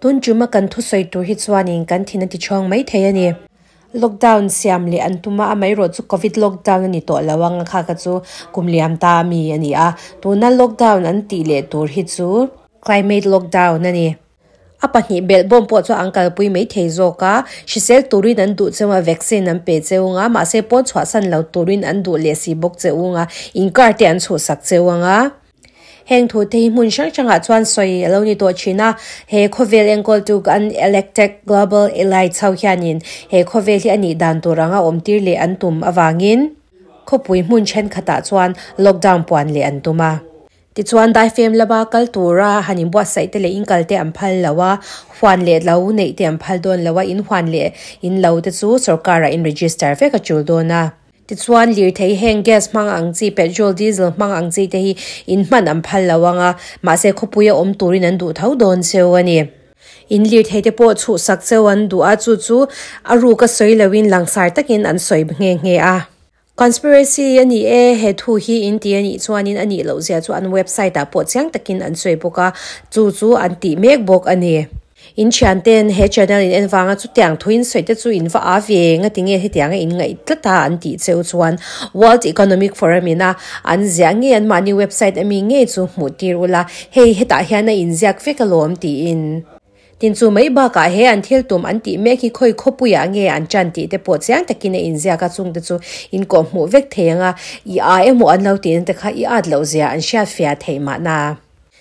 Tun tuma kan thusawi tur hi chuanin kan thin a ti chhawng mai thei a ni. Lockdown siam leh an tum a, amaherawh chu Covid lockdown a ni tawh lo ang a kha kha chu kum liam ta ami a ni a. Tuna lockdown an tih leh tur hi chu Climate lockdown a ni. A pahnih belh bawm pawh chu an kalpui mai thei zawk a, hrisel turin an duh cheu a, vaccine an pe cheu ang a, mahse pawn chhuahsan lo turin an duh leh si bawk cheu ang a, inkar te an chhuhsak cheu ang a. Heng thu te hi hmun hrang hrangah chuan sawi a lo ni tawh thin a, he khawvel enkawltu kan elected global elites ho hianin he khawvel hi a nih dan tur anga awmtir leh an tum avangin khawpui hmun thenkhatah chuan lockdown puan leh an tum a. Tichuan daifem lama kal tura han inbuatsaih te leh inkal te an phal lo a, huan leh lo neih te an phal dawn lo a, in huan leh in lo te chu sorkarah in register vek a tul dawn a. Tichuan lirthei heng gas hmang ang chi, petrol, diesel hmang ang chi te hi in hman an phal lo ang a, mahse khawpui a awm turin an duh tho dawn cheu a ni. In lirthei te pawh chhuhsak cheu an duh a, chu chu a ruk a sawi loin langsar takin an sawi nghe nghe a. Conspiracy a ni e, he thu hi in ti a nih chuanin a nih loh zia chu an website ah pawh chiang takin an sawi bawk a, chu chu an tih mek bawk a ni. In thian ten he channel in en vanga chutiang thu in sawi te chu in va a ve nga tinge hetianga in ngaih tlat a an tih cheu chuan World Economic Forum in a an ziah ngei an mahni website ami ngei chu hmuh tir ula hei hetah hian a inziak vek alawm tiin. Tin chu mai bakah he an thil tum an tih mek hi khawi khawpuiah nge an tan tih te pawh chiang takin a inziak a chungte chu in kawh hmuh vek thei ang a, i a emaw an lo tihna te kha i at loh zia an hriat fiah theih mahna.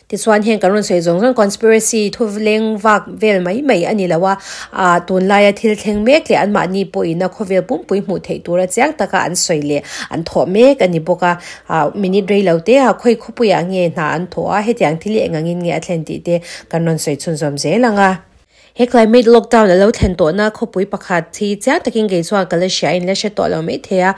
Tichuan heng kan rawn sawi zawng zawng conspiracy thu leng vak vel mai mai a ni lo a, ah tunlaia thil thleng mek leh anmahni pawhin a khawvel pumpui hmuh theih tura chiang taka an sawi leh an thawh mek a ni bawk a, ah minute rei lo te ah khawi khawpuiah nge hna an thawh a, hetiang thil hi eng angin nge a thlen tih te kan rawn sawi chhunzawm zel ang a. He climate lockdown a lo thlen tawhna khawpui pakhat hi chiang takin kei chuan ka la hria in la hre tawh lo maithei a.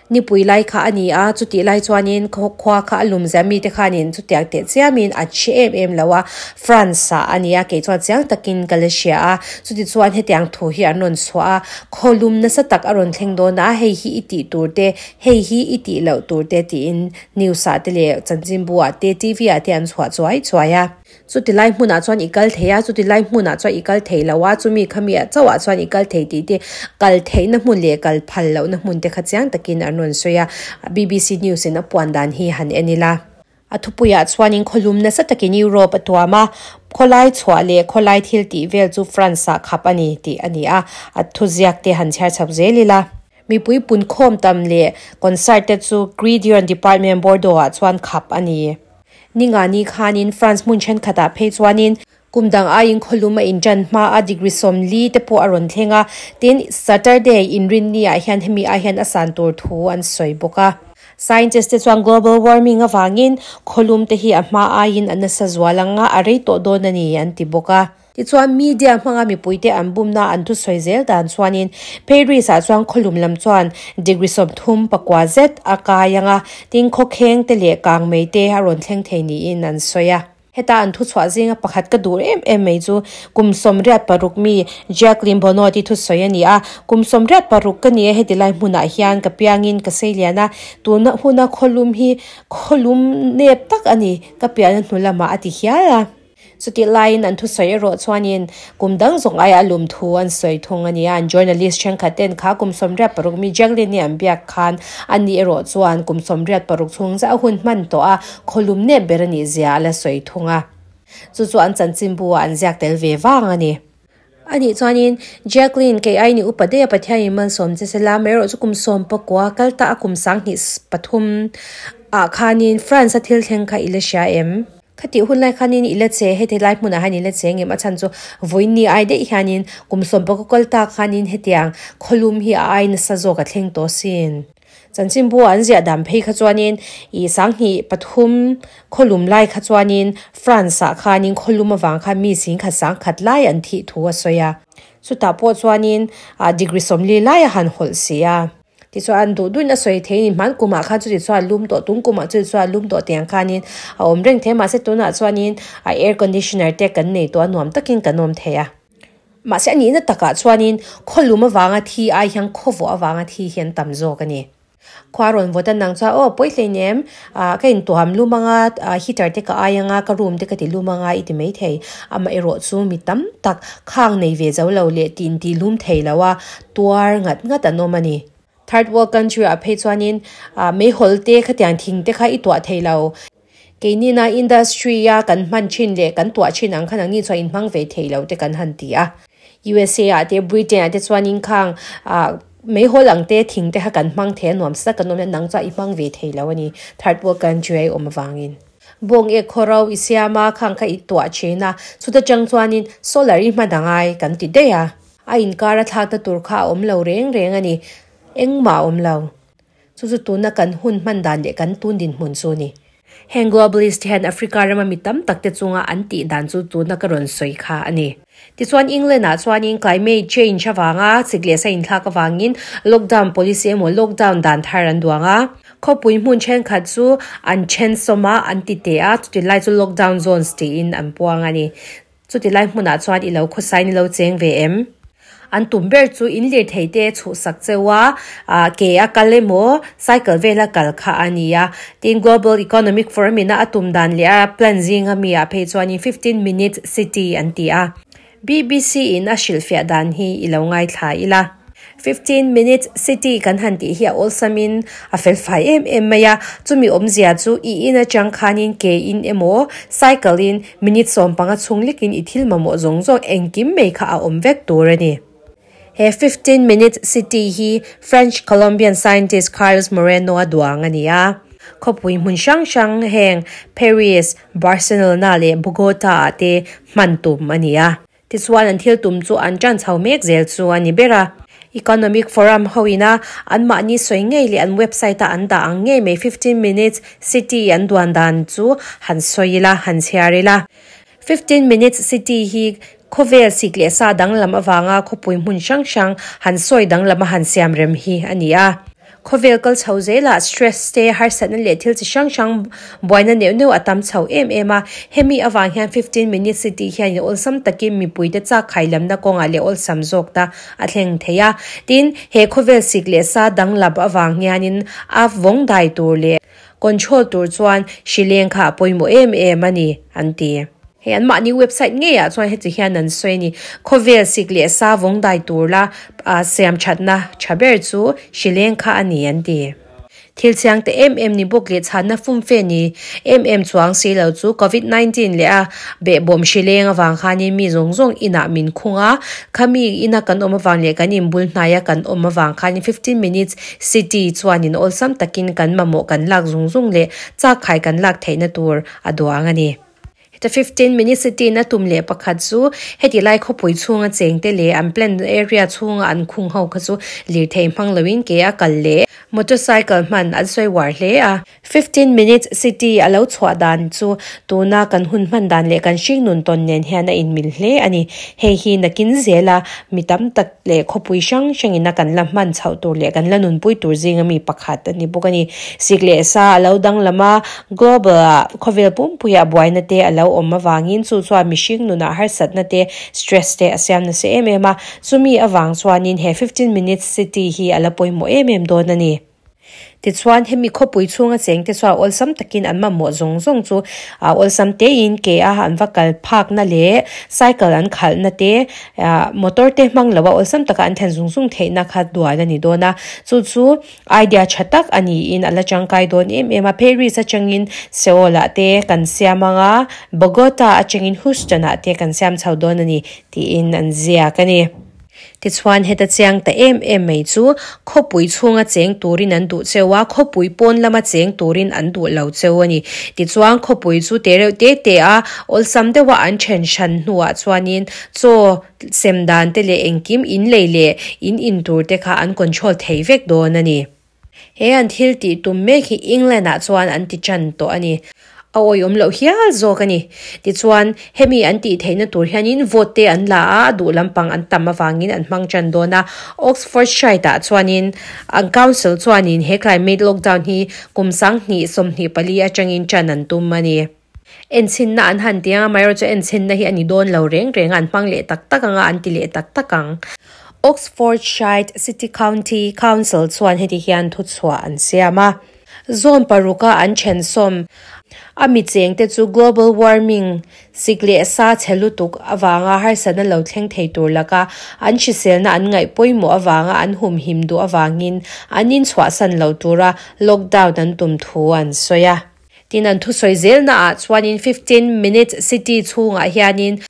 Nipui lai kha a ni a, chutih lai chuanin khua kha a lum zia mite khanin chutiang teh chiamin an hre em em lo a, France ah a ni a, kei chuan chiang takin ka la hria a, chuti chuan hetiang thu hi an rawn chhuah a, khaw lum nasa tak a rawn thleng dawn a, hei hi i tih tur te, hei hi i tih loh tur te tiin news ah te leh chanchinbu ah te, TV ah te an chhuah chuai chuai a. Chuti lai hmunah chuan i kal thei a, chuti lai hmunah chuan i kal thei lo a, chumi khami ah chauhah chuan i kal thei tih te kal theihna hmun leh kal phal lohna hmun te kha chiang takin an rawn sawi a, BBC News in a puan dan hi han en ila. A thupuiah chuanin khawlum nasa takin Europe a tuam a, khawlai chhuah leh khawlai thil tih vel chu France ah khap a ni tih a ni a, a thuziak te han chhiar chhap zel ila. Mipui punkhawm tam leh concert te chu Gridiron Department Bordeaux ah chuan khap a ni. Ningani khanin France hmun thenkhatah phei chuanin kum dang aiin khawlum a intan hma a, degree 40 te pawh a rawn thleng a, tin Saturday inrinni ah hian hemi ah hian a san tur thu an sawi bawk a. Scientist te chuan global warming avangin khawlum te hi a hma aiin a nasa zual ang a, a rei tawh dawn a ni an ti bawk a. Tichuan media hmanga mipuite an bumna an thusawi zel dan chuanin Paris ah chuan khawlum lam chuan degree 39 zet a kai ang a, tin khawkheng te leh kangmei te a rawn thleng thei niin an sawi a. Heta an thuchhuah zinga pakhat ka duh em em mai chu kum 86 mi Jacqueline Bonot-i thusawi a ni a, Kum 86 ka ni e, heti lai hmunah hian ka piangin ka sei lian a, tuna huna khawlum hi khawlum nep tak a ni, ka piahna hnu lamah a ti hial a. Chutih laiin an thusawi erawh chuanin kum dang zawng aia a lum thu an sawi thung a ni a, an journalist thenkhat ten kha kum 86 mi Jacqueline-i an biak khan ani erawh chuan kum 86 chhung zah a hun hman tawh a, khawlum nep ber a nih zia a la sawi thung a. Chu chu an chanchinbu ah an ziak tel ve vang a ni. Anih chuanin Jacqueline kei aini upa daih a Pathianin malsawm che sela, amaherawh chu kum 19 kal ta a kum 2003 ah khanin France a thil thleng kha i la hria em? Khatih hun lai khanin i la che, heti lai hmunah hian i la che ngem a chhan chu vawiin ai daih hianin kum 19 kal ta khanin hetiang khawlum hi a ai nasa zawk a thleng tawh sin. Chanchinbu an ziah dan phei kha chuanin i 2003 khawlum lai kha chuanin France ah khanin khawlum awang khan mi 10,000 100,000 lai an thih thu a sawi a. Chutah pawh chuanin degree 40 lai a han hawlh si a. Tichuan duh duhin a sawi thei ni hman kumah khan chuti chuan lum tawh tung kumah chuti chuan lum tawh tiang khanin a awm reng thei mahse tunah chuanin a air conditioner te kan nei tawh a nuam takin kan awm thei a. Mahse a nihna takah chuanin khawlum avanga thi ai hian khawvawh avanga thi hi an tam zawk a ni. Khua rawn vawt a nang chuan aw pawi hleinem ah ka intuam lum anga ah heater te ka ai anga ka room te ka ti lum anga i ti maithei amaherawh chu mi tam tak khang nei ve zo lo leh tih intih lum thei lo a tuar ngat ngat an awm a ni. Third world country ah phei chuanin ah meihawl te khatiang thing te kha i tuah thei lo. Keini na industry a kan hman thin leh kan tuah thin ang khan angni chuan inhmang ve thei lo te kan han ti a. USA ah te Britain ah te chuanin khang ah meihawl ang te thing te kha kan hmang thei a nuam sa kan awm hian nang chuan i hmang ve thei lo a ni third world country a i awm avangin. Bawng ek khawro i siam a khang kha i tuah thin a chuta tang chuanin solar i hman angai kan ti daih a. A inkar a thlakna tur kha a awm lo reng reng a ni engmah a awm lo. Chu chu tuna kan hun hman dan leh kan tun dinhmun chu a ni. Heng globalist te hian Africa rama mi tam tak te chunga an tih dan chu tuna ka rawn sawi kha a ni. Tichuan England ah chuanin climate change avanga chik leh sa inthlak avangin lockdown policy emaw lockdown dan thar an duang a. Khawpui hmun thenkhat chu an then sawm a, an ti teh a, chuti lai chu lockdown zones tiin an puang a ni. Chuti lai hmunah chuan i lo khawsain i lo cheng ve em? An tum ber chu in lirthei te chhuhsak cheu a, ke a kal emaw cycle vela kal kha a ni a. Tin, Global Economic Forum ina a tum dan leh a plan zinga mi ah phei chuanin 15 minute city an ti a. BBC in a hrilhfiah dan hi i lo ngaithla ila. 15 minutes city kan han tih hi a awlsamin a fel fai em em mai a, chumi awmzia chu i in atang khanin ke in emaw cycle in minute 15 chhung lekin i thil mamawh zawng zawng engkim mai kha a awm vek tur a ni. He 15 minutes city hi French Colombian scientist Carlos Moreno a duang a ni a, khawpui hmun hrang hrang heng Paris, Barcelona leh Bogota ah te hman tum a ni a. Tichuan an thil tum chu an tan chho mek zel chu a ni ber a. Economic Forum ho ina anmahni sawi ngei leh an website a an dah ang ngei mai 15 minutes city an duan dan chu han sawi ila, han chhiar ila. 15 minutes city hi khawvel sik leh sa danglam avanga khawpui hmun hrang hrang han sawi danglam a han siam rem hi a ni a. Khawvel kal chho zelah stress te, harsatna leh thil chi hrang hrang buaina neuh neuh a tam chho em em a. Hemi avang hian 15 minute city hian in awlsam takin mipuite chak khailamna kawngah leh awlsam zawk ta a thleng thei a. Tin, he khawvel sik leh sa danglam avang hianin a vawng dai tur leh control tur chuan hrileng kha a pawimawh em em a ni, an ti. Hei anmahni website ngeiah chuan heti hian an sawi a ni, Khawvel sik leh sa vawng dai tur la siam thatna tha ber chu hrileng kha a ni an ti. Thil chiang te em em ni bawk leh chhanna fumfe ni em em chuang si lo chu Covid 19 leh a behbawm hrileng avang khanin mi zawng zawng inah min khung a, khami ina kan awm avang leh kan inbul hnaia kan awm avang khanin 15 minutes city chuanin awlsam takin kan mamawh kan lak zung zung leh chak khai kan lak theihna tur a duang a ni. Heta 15 minute city in a tum leh pakhat chu heti lai khawpui chhunga chengte leh an plan area chhunga an khung ho kha chu lirthei hmang loin ke a kal leh motorcycle hman an sawi uar hle a. 15 minute city a lo chhuah dan chu tuna kan hun hman dan leh kan hring nun tawn nen hian a inmil hle a ni. Hei hi nakin zela mi tam tak leh khawpui hrang hrangin a kan la hman chhoh tur leh kan la nunpui tur zinga mi pakhat a ni bawk a ni. Sik leh sa a lo danglam a, global ah khawvel pumpuiah buaina te a lo awm avangin chu chuan mihring nunah harsatna te, stress te a siam nasa em em a, chumi avang chuanin he 15 minutes city hi a la pawimawh em em dawn a ni. Tichuan, hemi khawpui chhunga chengte chuan awlsam takin an mamawh zawng zawng chu awlsam tein ke a an va kal phakna leh cycle an khalhna te, motor te hmang loa awlsam taka an thlen zung zung theihna kha duan a ni dawn a. Chu chu idea tha tak a niin a la tangkai dawn em em a. Paris atangin Seoul ah te kan siam ang a, Bogota atangin Houston ah te kan siam chho dawn a ni tiin an ziak a ni. Tichuan, heta chiang ta em em mai chu khawpui chhunga cheng turin an duh cheu a, khawpui pawn lama cheng turin an duh lo cheu a ni. Tichuan, khawpui chu te reuh te te a, awlsam deuha an then hran hnuah chuanin chaw sem dan te leh engkim in lei leh in in tur te kha an control thei vek dawn a ni. He an thil tih tum mek hi England ah chuan an ti tan tawh a ni. A awihawm loh hial zawk a ni. Tichuan, hemi an tih theihna tur hianin vote te an la a, a duh lampang an tam avangin an hmang tan dawn a. Oxfordshire ah chuanin an council chuanin he climate lockdown hi kum 2024 atangin tan an tum a ni. Enchhinna an han ti ang a, amaherawhchu enchhinna hi a ni dawn lo reng reng a, an hmang leh tak tak ang a, an ti leh tak tak ang. Oxfordshire City County Council chuan heti hian thuchhuah an siam a. Zone paruka an thensawm a mi chengte chu global warming sik leh sa chhe lutuk avanga harsatna lo thleng thei tur laka an hriselna an ngaih pawimawh avanga an humhim duh avangin an inchhuahsan lo tura lockdown an tum thu an sawi a. Tin an thusawi zelnaah chuanin 15 minute city chhungah hianin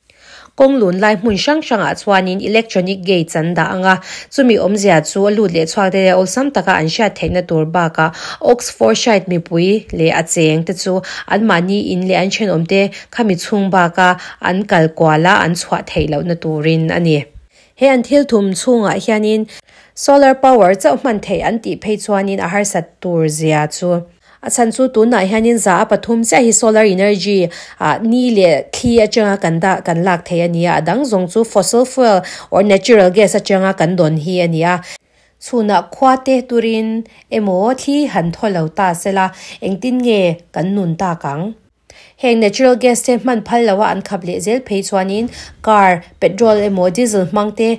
kawng lun lai hmun hrang hrangah chuanin electronic gates an dah ang a, chumi awmzia chu a lut leh chhuak te leh awlsam taka an hriat theihna tur bakah Oxfordshire mipui leh a cheng te chu anmahni in leh an thenawm te khami chhung baka an kal kual a an chhuah theih lohna turin a ni. He an thil thum chhungah hianin solar power chauh hman theih an tih phei chuanin a harsat tur zia chu A chhan chu tunah hianin 3% chiah hi solar energy ah ni leh thli atanga kan dah kan lak thei a ni a, a dang zawng chu fossil fuel or natural gas atanga kan dawn hi a ni a. Chhunah khua te turin emaw thli han thaw lo ta sela engtin nge kan nun tak ang? Heng natural gas te hman phal loa an khap leh zel phei chuanin car petrol emaw diesel hmang te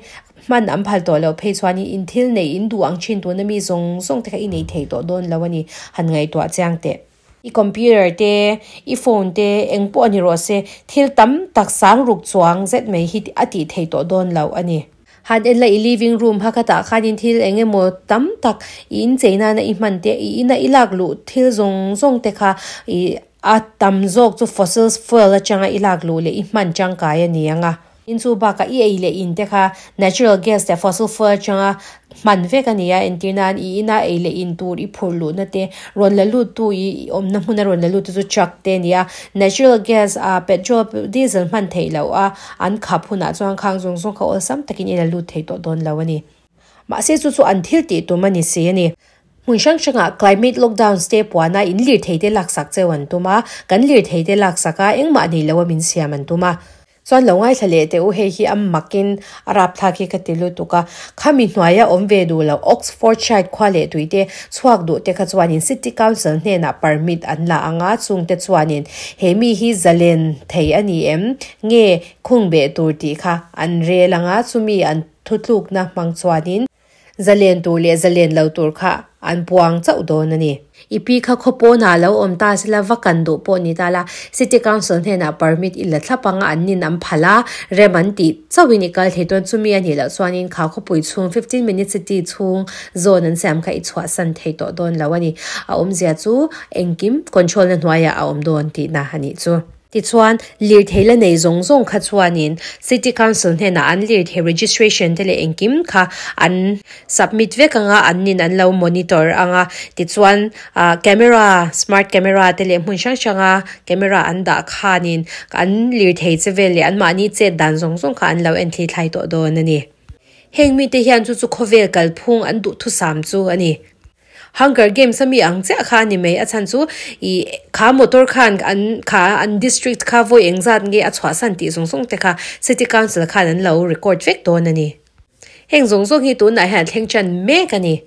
hman an phal tawh loh phei chuanin in thil neih in duh ang thin tuna mi zawng zawng te kha i nei thei tawh dawn lo a ni, han ngaihtuah chiang teh. I computer te, i phone te eng pawh a ni rawh se, thil tam tak sang ruk chuang zet mai hi a tih thei tawh dawn lo a ni. Han en la i living room ha khatah khanin thil eng emaw tam tak i inchei nana i hman te, i ina i lak luh thil zawng zawng te kha i a tam zawk chu fossils fuel atanga i lak luh leh i hman tangkai a ni ang a. In chu bakah i ei leh in te kha natural gas leh fossil fuel atanga hman vek a ni a, entir nan i ina ei leh in tur i phurh luhna te rawn la lut tu i awmna hmuna rawn la lut te chu truck te a ni a, natural gas ah petrol diesel hman theih loh a an khap hunah chuan khang zawng zawng kha awlsam takin i la lut thei tawh dawn lo a ni. Mahse chu chu an thil tih tum a ni si a ni. Hmun hrang hrangah climate lockdowns te puana in lirthei te laksak cheu an tum a, kan lirthei te laksak a engmah nei lo a min siam an tum a. Chuan lo ngaithla leh teh u, hei hi a makin a rapthlak hi ka ti lutuk a, khami hnuaia awm ve duh lo Oxfordshire khua leh tuite chhuak duh te kha chuanin City Council hnenah permit an la ang a, chungte chuanin he mi hi zalen thei a ni em nge khung beh tur tih kha an rel ang a, chumi an thutlukna hmang chuanin Zalen tur leh zalen lo tur kha an puang chauh dawn a ni. I pi kha khaw pawnah lo awm ta sela va kan duh pawh ni ta la, City Council hnenah permit i la thlap anga an nin an phal a, rem an tih chauhin i kal thei dawn. Chumi a nih loh chuanin kha khawpui chhung 15 minute city chhung zone an siam kha i chhuahsan thei tawh dawn lo a ni. A awmzia chu engkim control na hnuaiah a awm dawn tihna a nih chu. Tichuan, lirthei la nei zawng zawng kha chuanin City Council hnenah an lirthei registration te leh engkim kha an submit vek ang a, an nin an lo monitor ang a. Tichuan, camera, smart camera te leh hmun hrang hranga camera an dah khanin an lirthei che vel leh anmahni chet dan zawng zawng kha an lo enthli thlai tawh dawn a ni. Heng mite hian chu chu khawvel kalphung an duhthusam chu a ni. Hunger Games a mi ang chiah kha a ni mai, a chhan chu ih kha motor khan an kha an district kha vawi engzat nge a chhuahsan tih zawng zawng te kha City Council khan an lo record vek dawn a ni. Heng zawng zawng hi tunah hian thleng ṭan mek a ni.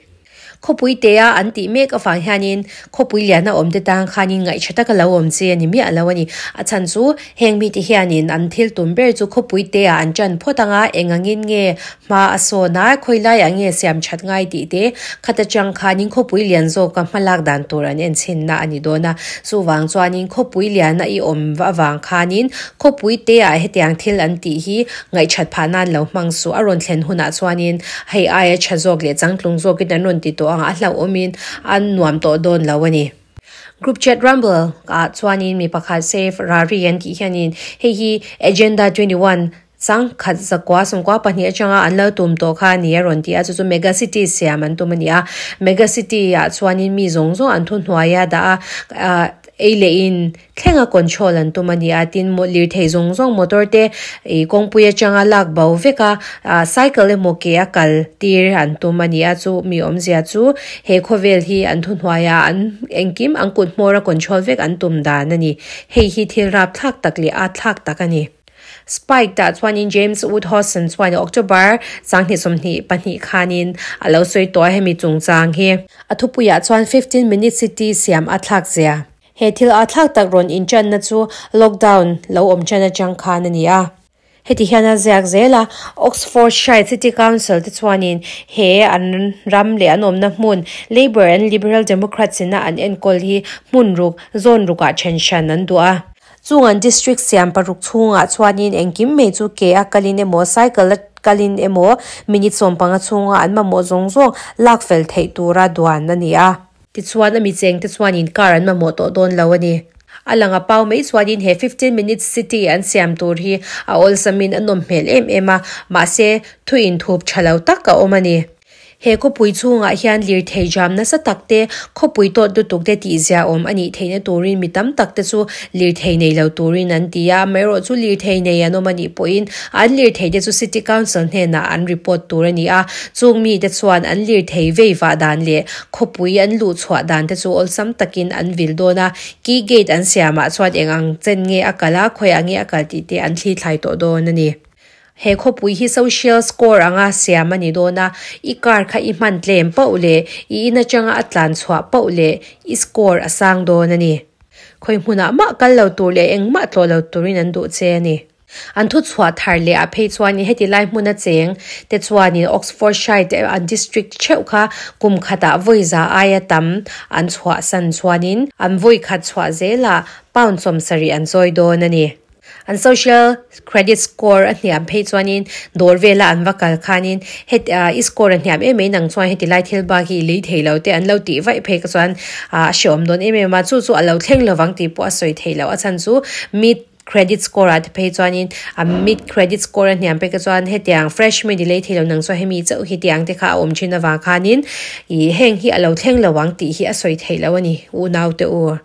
Khawpui te a an tih mek avang hianin khawpui lian a awm te tang khanin ngaihṭha taka lo awm chi a ni miah lo a ni. A chhan chu heng mite hianin an thil tum ber chu khawpui te ah an ṭan phawt ang a, eng angin nge Hma a sawn a, khawi laiah nge siam that ngai tih te, khata chang khanin khawpui lian zawka hma lak dan tur an enchhinna a ni dawn a. Chuvang chuanin khawpui liana i awm avang khanin khawpui teah hetiang thil an tih hi ngaihchat phah nan lo hmang suh. A rawn thlen hunah chuanin hei aia tha zawk leh changtlung zawkin an rawn ti tawh ang a, a hlauhawmin a nuam tawh dawn lo a ni. Group chat rumble ah chuanin mi pakhat Save Rari an tih hianin hei hi Agenda 21 Chang khat zakua sawmkua pahnih atanga an lo tum tawh kha a ni a rawn ti a, chu chu mega city siam an tum a ni a. Mega city ah chuanin mi zawng zawng an thuhnuai a dah a, ah ei leh in thleng a control an tum a ni a, tin lirthei zawng zawng motor te ih kawngpui atanga lak bo vek a, ah cycle emaw ke a kal tir an tum a ni a, chu mi awmzia chu he khawvel hi an thuhnuai ah an engkim an kut hmawr a control vek an tum dan a ni. Hei hi thil rapthlak tak leh atthlak tak a ni. Spike dah chuanin James Wood Hodgson chuan October 22 khanin a lo sawi tawh a hemi chungchang hi. A thupuiah chuan 15 minute city siam a thlak zia. He thil a thlak tak rawn inṭanna chu lockdown lo awm ṭan aṭang khan a ni a. Heti hian a ziak zel a, Oxfordshire City Council te chuanin he an ram leh an awmna hmun Labour and Liberal Democrats ina an enkawl hi hmun ruk, zone rukah then hran an duh a. Chung an district siam paruk chhungah chuanin engkim mai chu ke a kalin emaw cycle a kalin emaw minute sawmpanga chhunga an mamawh zawng zawng lak fel theih tura duan a ni a. Tichuan a mi cheng te chuanin car an mamawh tawh dawn lo a ni. A lang a pau mai chuanin he 15 minutes city an siam tur hi a awlsamin a nawm hmel em em a, mahse thu inthup tha lo tak a awm a ni. He khawpui chhungah hian lirthei jam nasa tak te, khawpui tawt lutuk te tih zia awm a nih theihna turin mi tam tak te chu lirthei nei lo turin an ti a, amaherawh chu lirthei nei an awm a nih pawhin an lirthei te chu City Council hnenah an report tur a ni a, chung mite chuan an lirthei vei vah dan leh khawpui an luh chhuah dan te chu awlsam takin an vil dawn a, key gate an siamah chuan eng ang chen nge a kal a, khawiah nge a kal tih te an thli thlai tawh dawn a ni. He khawpui hi social score anga siam a ni dawn a, i car kha i hman tlem pauh leh i in atanga a tlan chhuah pauh leh i score a sang dawn a ni. Khawi hmunah mah kal lo tur leh engmah tlawh lo turin an duh che a ni. An thu chhuah thar leh ah phei chuanin heti lai hmuna cheng te chuanin Oxfordshire te an district theuh kha kum khatah vawi za aia tam an chhuahsan chuanin an vawi khat chhuah zelah pound 70 an chawi dawn a ni. An social credit score a hniam phei chuanin dawr vela an va kal khanin het i score a hniam em em ang chuan heti lai thil bak hi i lei thei lo te an lo tih vaih phei ka chuan a hreawm dawn em em a chu chu a lo thleng lovang tih pawh a sawi theih loh a chhan chu mid credit score ah te phei chuanin a mid credit score a hniam phei ka chuan hetiang fresh meat i lei thei lo nang chuan hemi chauh hi tiang te kha a awm thin avang khanin ih heng hi a lo thleng lo ang tih hi a sawi theih loh a ni unau te u.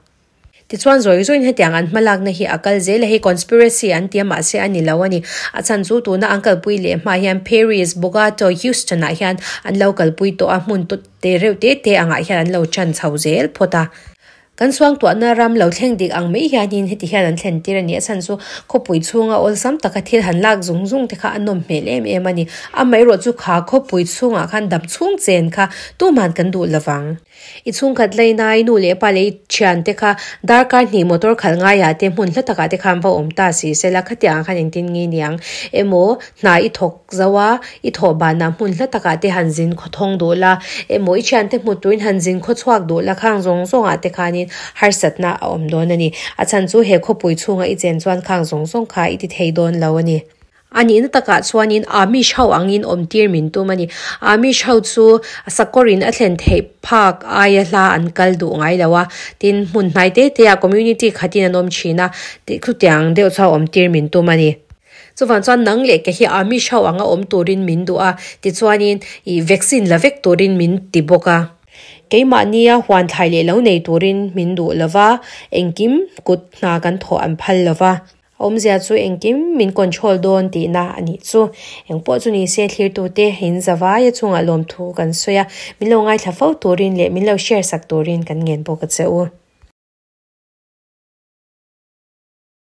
Tichuan zawi zawiin hetiang an hmalakna hi a kal zel a, hei conspiracy an ti a mahse a ni lo a ni. A chhan chu tuna an kalpui leh hma hian Paris, Bogota, Houston ah hian an lo kalpui tawh a, hmun te reuh te te angah hian an lo chan chho zel phawt a. Kan suangtuahna ram lo thleng dik ang mai hianin heti hian an thlen tir a ni. A chhan chu khawpui chhunga awlsam taka thil han lak zung zung te kha a nawm hmel em em a ni. Amaherawh chu kha khawpui chhungah khan dam chhung chen kha tuman kan duh lovang. I chhungkhat lainai nu leh pa leh i thiante kha darkar hnih motor khalh ngaiah te hmun hla takah te khan va awm ta si sela khatiang ah khan engtin nge niang emaw hna i thawk zo a i thawh banah hmun hla takah te han zin khaw thawng duh la emaw i thiante hmu turin han zin khaw chhuak duh la khang zawng zawngah te khanin harsatna a awm dawn a ni. A chhan chu he khawpui chhunga i chen chuan khang zawng zawng kha i ti thei dawn lo a ni. A nihna takah chuanin Amish ho angin awmtir min tum a ni. Amish ho chu sakawrin a thlen theih phak aia hla an kal duh ngai lo a, tin hmun hnai te te ah community khatin an awm thin a, tih chutiang deuh chuan awmtir min tum a ni. Chuvang chuan nang leh ke hi Amish ho anga awm turin min duh a, tichuanin ih vaccine la vek turin min ti bawk a. Keimahnia huan thlai leh lo nei turin min duh lo va, engkim kut hna kan thawh an phal lo va. Awmzia chu engkim min control dawn tihna a nih chu. Engpawh chu ni se thlirtute in zavaia chungah lawmthu kan sawi a, min lo ngaithla fo turin leh min lo share sak turin kan ngen bawk a che u.